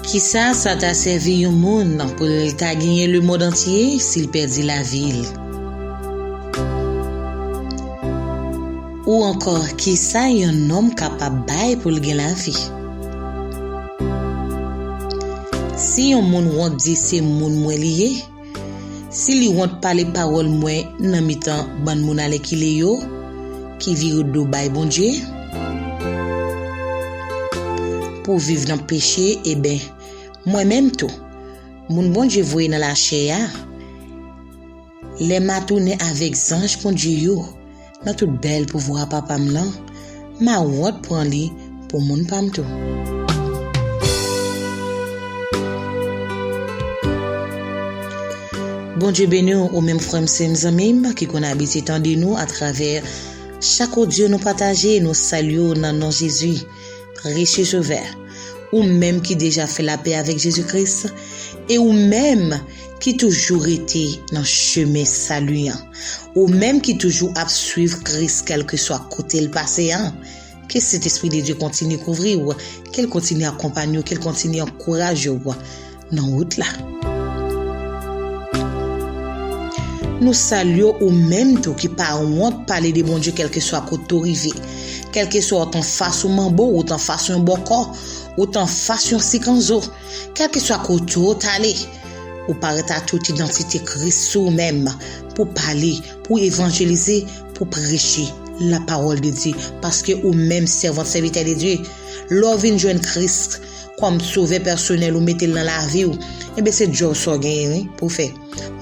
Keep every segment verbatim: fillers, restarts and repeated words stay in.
Kisa sa ta sèvi yon moun pou l ta genyen lemonn antye si l pèdi lavi l? Ou ankò, kisa yon nonm kapab bay pou l gen lavi? Si yon moun wont di se moun mwen li ye, si li wont pale pawòl mwen nan mitan bann moun alèkile yo ki vire do bay Bondye, pou viv nan peche, eben, mwen menm tou, moun Bondye voye nan lachè a, lè m a tounen avèk zanj Bondye yo, nan tout bèl pouvwa Papa m nan, m a wont pran li pou moun pa m tou. Bondye beni w, ou menm frè m, sè m, zanmi m, ki konn abitye tande nou atravè chak odyo nou pataje, nou salye w nan non Jezi, presye Sovè. Ou menm ki deja fè lapè avèk Jezi Kris, e ou menm ki toujou rete nan chemen sali an, ou menm ki toujou ap swiv Kris kèlkeswa kote l pase an, ke Sentespri de Dye kontinye kouvri w, ke l kontinye akonpanye w, ke l kontinye ankouraje w nan wout la. Nou salye w, ou menm tou ki pa wont pale de Bondye kèlkeswa kote w rive, kèlkeswa w t anfas yon manbo, ou t anfas yon bòkò, ou t anfas yon sikanzo, kèlkeswa kote w t ale, ou parèt ak tout idantite Kris sou ou menm pou pale, pou evanjelize, pou preche la parole de Dieu, paske ou menm sèvant, sèvitè de Dye, lè w vin jwenn Kris kòm sovè pèsonèl ou mete l nan lavi w, enben se djòb sa w genyen wi pou w fè.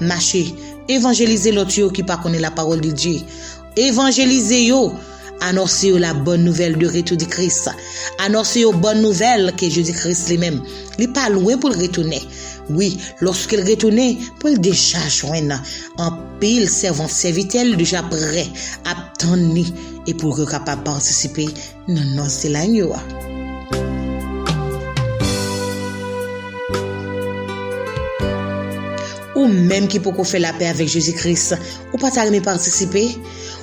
Mache, evanjelize lòt yo ki pa konnen la parole de Dieu. Evanjelize yo, anonse yo la bonne nouvelle de retour de Christ. Anonse yo bonne nouvelle ke Jezi Kris li menm, li pa lwen pou l retounen. Wi, lòske l retounen, pou l deja jwenn anpil sèvant, sèvitè l deja prè ap tann li, e pou yo kapab patisipe nan nòs de lagno a. Ou menm ki poko fè lapè avèk Jezi Kris, ou pa ta renmen patisipe?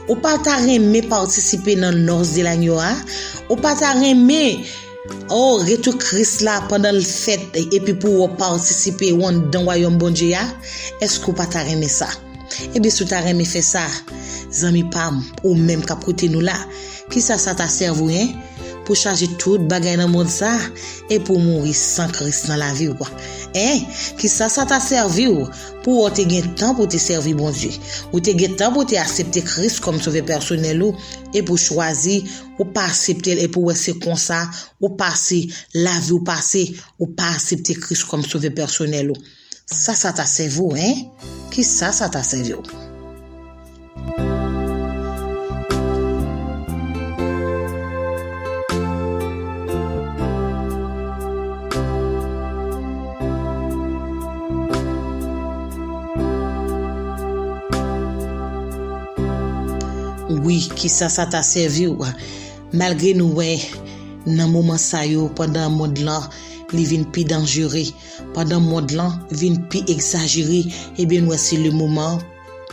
Ou pa ta renmen patisipe nan nòs de lagno a? Ou pa ta renmen, o, retou Kris la pandan l fèt, epi pou w patisipe ou anndan wayòm Bondye a? Èske w pa ta renmen sa? Ebyen, si w ta renmen fè sa, zanmi pa m, ou menm k ap koute nou la, kisa sa ta sèvi w, en? Pou w chaje tout bagay nan mond sa, e pou w mouri san Kris nan lavi w? En? Kisa sa ta sèvi w pou w te gen tan pou w te sèvi Bondye? Ou te gen tan pou w te aksepte Kris kòm sovè pèsonèl ou, e pou w chwazi, ou pa aksepte l, e pou w wè se konsa ou pase, lavi w pase, ou pa aksepte Kris kòm sovè pèsonèl ou. Sa sa ta sèvi w, en? Kisa sa ta sèvi w? Wi, kisa sa ta sèvi w? Malgre nou wè nan moman sa yo, pandan mond lan li vin pi danjere, pandan mond lan vin pi egzajere, ebyen, nou wè se le moman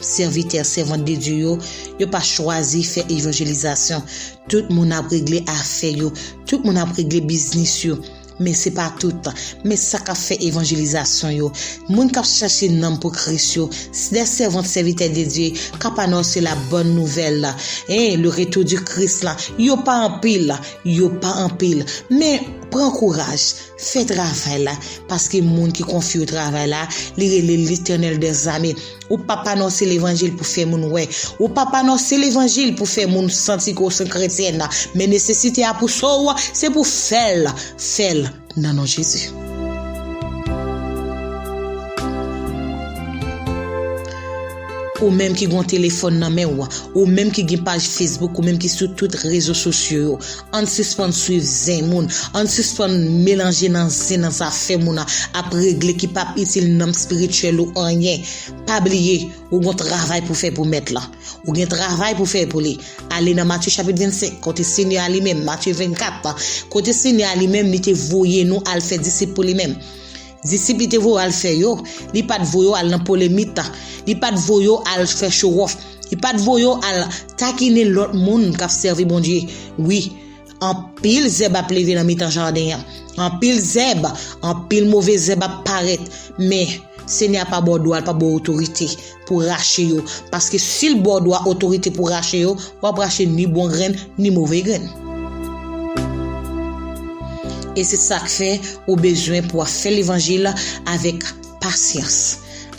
sèvitè, sèvant de Dye yo, yo pa chwazi fè evanjelizasyon. Tout moun ap regle afè yo, tout moun ap regle biznis yo. Men se pa tout, men sa k ap fè evanjelizasyon yo, moun k ap chache nanm pou Kris yo, s-, de sèvant, sèvitè de Dye k ap anonse la bòn nouvèl la, en, le retour du Christ la, yo pa anpil, yo pa anpil. Men pran kouraj, fè travay la, paske moun ki konfye w travay la, li rele Letènèl dèzame. Ou p ap anonse levanjil pou fè moun wè. Ou p ap anonse levanjil pou fè moun santi ke w se yon kretyèn. Men nesesite a pou sove w, se pou fè l, fè l nan non Jezi. Ou menm ki gen yon telefòn nan men w, ou menm ki gen paj Facebook, ou menm ki sou tout rezo sosyo yo, ann sispann swiv zen moun, ann sispann melanje nan zen nan zafè moun ap regle ki p ap itil nanm espirityèl ou anyen. Pa bliye, ou gen yon travay pou fè pou Mèt la. Ou gen travay pou fè pou li. Ale nan Matye chapit vennsenk, kote Senyè a li menm, Matye vennkat, kote Senyè a li menm, li te voye nou al fè disip pou li menm. Disip li te voye al fè yo, li pa t voye yo al nan polemik, li pa t voye yo al fè show off, li pa t voye yo al takinen lòt moun k ap sèvi Bondye. Wi, Anpil zèb ap leve nan mitan jaden an. Anpil zèb, anpil move zèb ap parèt. Men, Senyè a pa ba w dwa, l pa ba w otorite pou rache yo. Paske si l ba w dwa, otorite pou rache yo, w ap rache ni bon grenn, ni move grenn. E se sa k fè ou bezwen pou w ap fè levanjil avèk pasyans,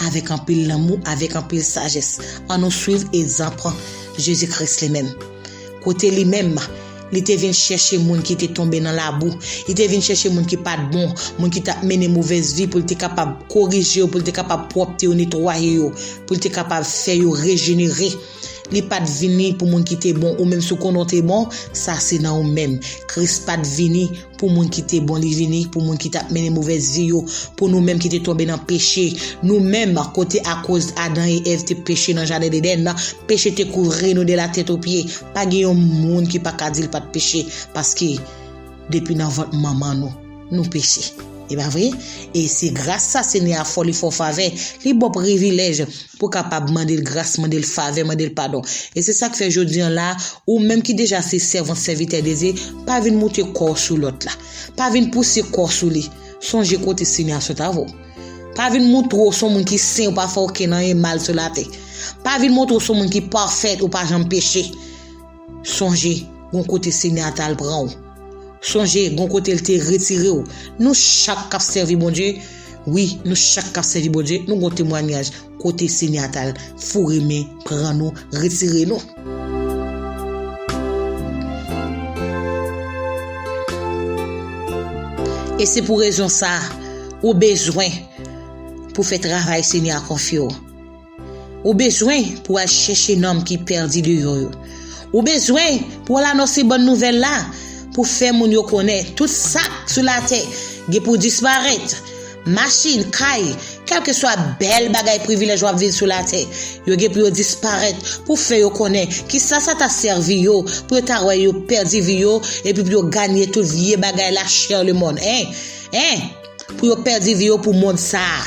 avèk anpil lanmou, avèk anpil sajès. Ann nou swiv egzanp Jezi Kris li menm. Kote li menm, li te vin chèche moun ki te tonbe nan labou. Li te vin chèche moun ki pa t bon, moun ki t ap mennen movèz vi pou l te kapab korije yo, pou l te kapab pwòpte yo, netwaye yo, pou l te kapab fè yo rejenere. Li pa t vini pou moun ki te bon. Ou menm si w konnen w te bon, sa se nan ou menm. Kris pa t vini pou moun ki te bon, li vini pou moun ki t ap mennen movèz vi yo, pou nou menm ki te tonbe nan peche. Nou menm, kote akoz Adan e Èv te peche nan jaden Edenn nan, peche te kouvri nou de la tèt o pye. Pa gen yon moun ki pa ka di l pa t peche, paske depi nan vant manman nou, nou peche. E pa vre? E se gras sa Senyè a fè w, li fè w favè, li ba w privilèj pou w kapab mande l gras, mande l favè, mande l padon. E se sa k fè jodi an la, ou menm ki deja se sèvant, sèvitè de Dye, pa vin moute kò w sou lòt la. Pa vin pouse kò w sou li. Sonje kote Senyè a sot avè w. Pa vin montre w se yon moun ki sen, ou pa fè okenn anyen mal sou latè. Pa vin montre w se yon moun ki pafè, ou pa janm peche. Sonje, gon kote Senyè a t al pran w. Sonje, gon kote l te retire w. Nou chak k ap sèvi Bondye, wi, nou chak k ap sèvi Bondye, nou gon temwayaj kote Senyè a t al foure men, pran nou, retire nou. E se pou rezon sa, ou bezwen pou fè travay Senyè a konfye w. Ou bezwen pou al chèche nanm ki pèdi deyò yo. Ou bezwen pou al anonse bòn nouvèl la, pou fè moun yo konnen tout sa k sou latè gen pou disparèt. Machin, kay, kèlkeswa bèl bagay, privilèj w ap viv sou latè, yo gen pou yo disparèt, pou fè yo konnen kisa sa ta sèvi yo, pou yo ta wè yo pèdi vi yo, epi pou yo ganye tout vye bagay lachè lemonn. En, en, pou yo pèdi vi yo pou mond sa a.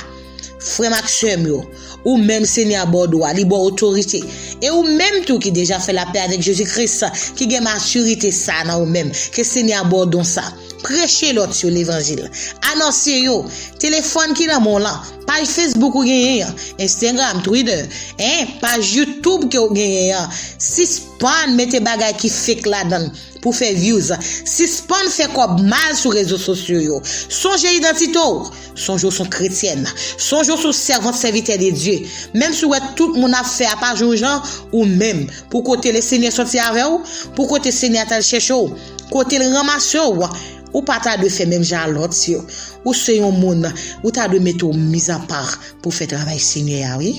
Frè m ak sè m yo, ou menm Senyè a ba w dwa, li ba w otorite. E ou menm tou ki deja fè lapè avèk Jezi Kris, ki gen matirite sa nan ou menm, ke Senyè a ba w don sa. Preche lòt yo levanjil. Anonse yo. Telefòn ki nan men w lan, paj Facebook ou genyen an, Instagram, Twitter, en, paj YouTube ke w genyen an. Sispann mete bagay ki fake ladan l pou fè views. Sispann fè kòb mal sou rezo sosyo yo. Sonje idantite w. Sonje w se yon kretyèn. Sonje w se yon sèvant, sèvitè de Dye. Menm si w wè tout moun ap fè a pa jan w jan, ou menm, pou kote Lesenyè sòti avè w, pou kote Senyè a t al chèche w, kote l ranmase w, ou pa ta dwe fè menm jan a lòt yo. Ou se yon moun, ou ta dwe mete w mizapa pou fè travay Senyè a, wi.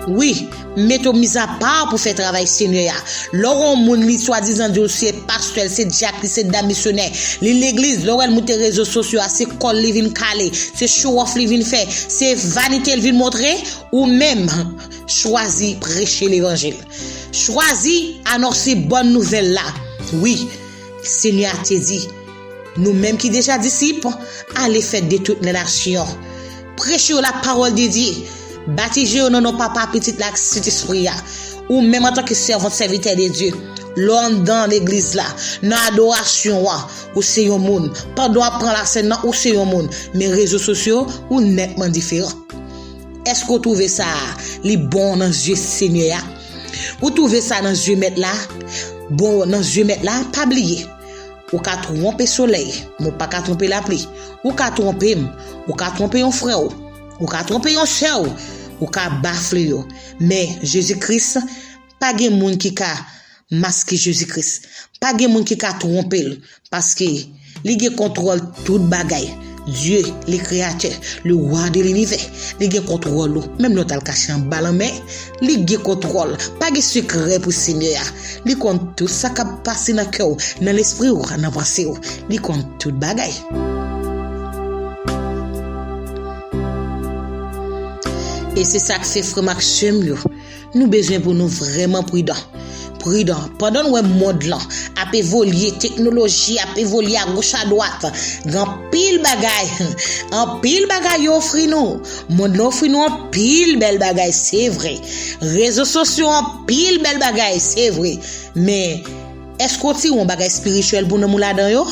Wi, mete w mizapa pou fè travay Senyè a. Lè w wè yon moun, li swadizan di w se pastè, li se dyak, li se dam misyonè, li legliz, lè w wè l moute rezo sosyo a, se kò l li vin kale, se show off li vin fè, se vanite l vin montre, ou menm, chwazi preche levanjil. Chwazi anonse bòn nouvèl la. Wi, Senyè a te di, nou menm ki deja disip, ale fè de tout lè nasyon. Preche yo lapawòl de Dye. Batize yo nan non Papa, Pitit la ak Sentespri a. Ou menm antanke sèvant, sèvitè de Dye, lè w anndan legliz la, nan adorasyon an, ou se yon moun. Pandan w ap pran lasèn nan, ou se yon moun. Men rezo sosyo, ou nètman diferan. Èske w twouve sa a, li bon nan zye Senyè a? Ou twouve sa nan zye Mèt la? Bon, nan zye Mèt la, pa bliye. Ou ka twonpe solèy, men w pa ka twonpe lapli. Ou ka twonpe m, ou ka twonpe yon frè w, ou ka twonpe yon sè w, ou ka bafle yo. Men Jezi Kris, pa gen moun ki ka maske Jezi Kris. Pa gen moun ki ka twonpe l, paske li gen kontwòl tout bagay. Dye, le Kreyatè, le Wa de linivè, li gen kontwòl ou. Menm lè w t al kache anba lanmè, li gen kontwòl. Pa gen sekrè pou Senyè a. Li konn tout sa k ap pase nan kè w, nan lespri w, nan panse w. Li konn tout bagay. E se sa k fè, frè m ak sè m yo, nou bezwen pou nou vrèman pridan. Pridan. Pandan n wè mond lan ap evolye, teknoloji ap evolye agoch adwat. Gen anpil bagay, anpil bagay yo ofri nou. Mond lan ofri nou anpil bèl bagay, se vre. Rezo sosyo anpil bèl bagay, se vre. Men, èske w tire yon bagay espirityèl pou nanm ou ladan yo?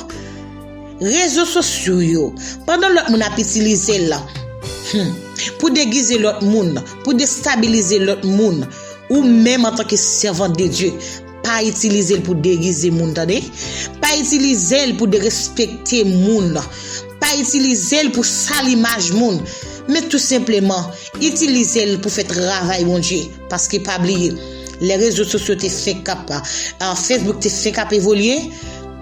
Rezo sosyo yo, pandan lòt moun ap itilize l, hmm, pou degize lòt moun, pou destabilize lòt moun, ou menm antanke sèvant de Dye, pa itilize l pou degize moun, tande? Pa itilize l pou derespekte moun. Pa itilize l pou sal imaj moun. Men tou senpleman, itilize l pou fè travay Bondye. Paske pa bliye, lè rezo sosyo te fenk ap, ah, Facebook te fenk ap evolye,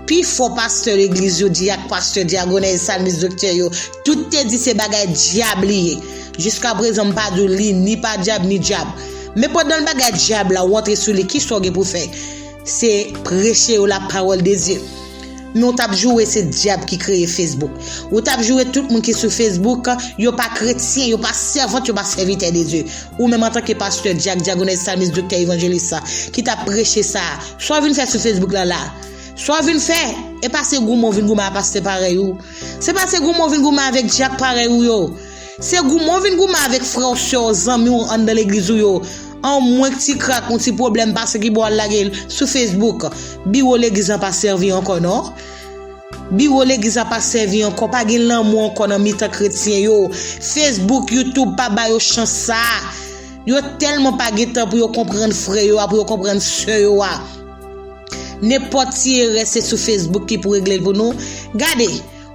pifò pastè legliz yo, dyak, pastè, dyakonès, salmis, doktè yo, tout te di se bagay dyab li ye. Jiskaprezan, m pa di w li ni pa dyab, ni dyab. Men pandan l bagay dyab la, ou antre sou li, kisa w gen pou fè? Se preche yo la pawòl de Dye. Men w t ap joure se dyab ki kreye Facebook. Ou t ap joure tout moun ki sou Facebook, yo pa kretyen, yo pa sèvant, yo pa sèvitè de Dye. Ou menm antanke pastè, dyak, dyakonès, salmis, doktè, evanjelis sa, ki t ap preche sa, sa w vin fè sou Facebook la la? Sa w vin fè? E pa se goumen w vin goumen a pastè parèy ou. Se pa se goumen w vin goumen avèk dyak parèy ou yo. Se goumen w vin goumen avèk frè w, sè w, zanmi w anndan legliz ou yo. Anmwenk ti krak, yon ti pwoblèm pase ki bò al lage l sou Facebook. Biwo legliz la pa sèvi ankò non. Biwo legliz la pa sèvi ankò, pa gen lanmou ankò nan mitan kretyen yo. Facebook, YouTube pa ba yo chans sa. Yo tèlman pa gen tan pou yo konprann frè yo a, pou yo konprann sè yo a. Nenpòt ti erè se sou Facebook ki pou regle l pou nou. Gade,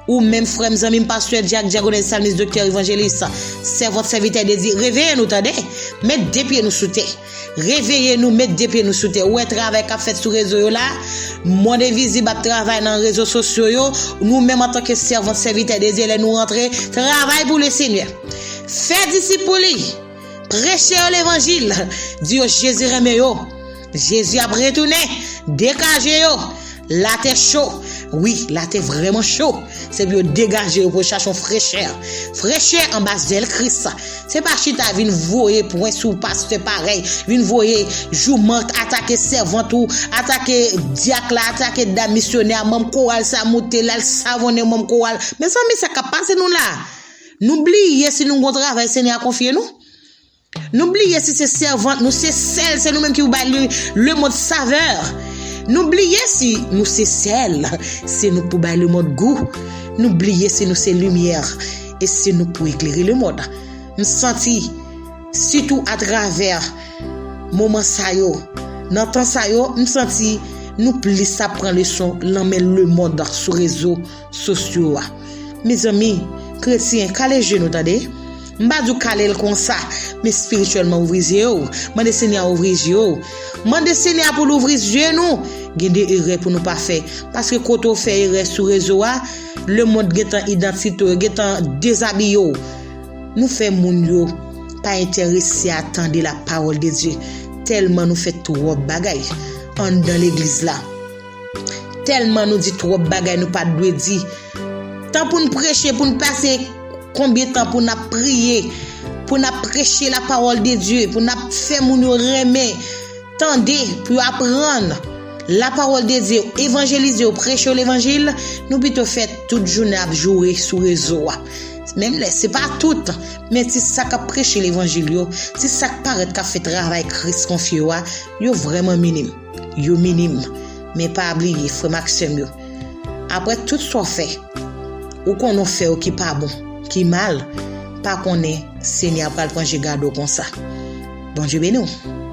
ou menm frè m, zanmi m, pastè, dyak, dyakonès, salmis, doktè, evanjelis, sèvant, sèvitè de Dye, reveye nou, tande. Met de pye nou sou tè. Reveye nou, met de pye nou sou tè. Ou wè travay k ap fèt sou rezo yo la? Mond envizib ap travay nan rezo sosyo yo. Nou menm antanke sèvant, sèvitè de Dye, lè nou rantre, travay pou Lesenyè. Fè disip pou li. Preche yo levanjil. Di yo Jezi renmen yo. Jezi ap retounen. Degaje yo. Latè cho. Wi, latè vrèman cho. Se pou yo degaje yo, pou yo chache yon frechè. Frechè anba zèl Kris. Se pa chita vin voye pwen sou pastè parèy, vin voye jouman atake sèvant ou, atake dyak la, atake dam misyonè a, manm koral sa moute l al savonnen manm koral. Mezanmi, sa k ap pase nou la? Nou bliye si nou gon travay Senyè a konfye nou? Nou bliye si se sèvant nou, se sèl, se nou menm ki pou bay le, lemonn savè. Nou bliye si nou se sèl, se nou pou bay lemonn gou. Nou bliye si nou se limyè, e se nou pou eklere lemonn. M santi, sitou atravè moman sa yo, nan tan sa yo, m santi nou plis ap pran leson nan men lemonn sou rezo sosyo a. Mezanmi, kretyen, kale je nou, tande. M pa di w kale l konsa, men espirityèlman ouvri zye w. Mande Senyè a ouvri zye w. Mande Senyè a pou l ouvri zye nou. Gen de erè pou nou pa fè. Paske kote w fè erè sou rezo a, lemonn gentan idantite w, yo gentan dezabiye w. Nou fè moun yo pa enterese a tande lapawòl de Dye. Tèlman nou fè twòp bagay anndan legliz la. Tèlman nou di twòp bagay nou pa t dwe di. Tan pou n preche, pou n pase konbyen tan pou n ap priye, pou n ap preche lapawòl de Dye, pou n ap fè moun yo renmen, tande, pou yo aprann lapawòl de Dye, evanjelize yo, preche yo levanjil, nou pito fè tout jounen ap joure sou rezo a. Menm lè se pa tout, men ti sa k ap preche levanjil yo, ti sa k parèt k ap fè travay Kris konfye yo a, yo vrèman minim. Yo minim. Men pa bliye, frè m ak sè m yo, apre tout sa w fè, ou konnen w fè yo ki pa bon, ki mal, pa konnen Senyè a pral pran je gade w konsa. Bondye beni w.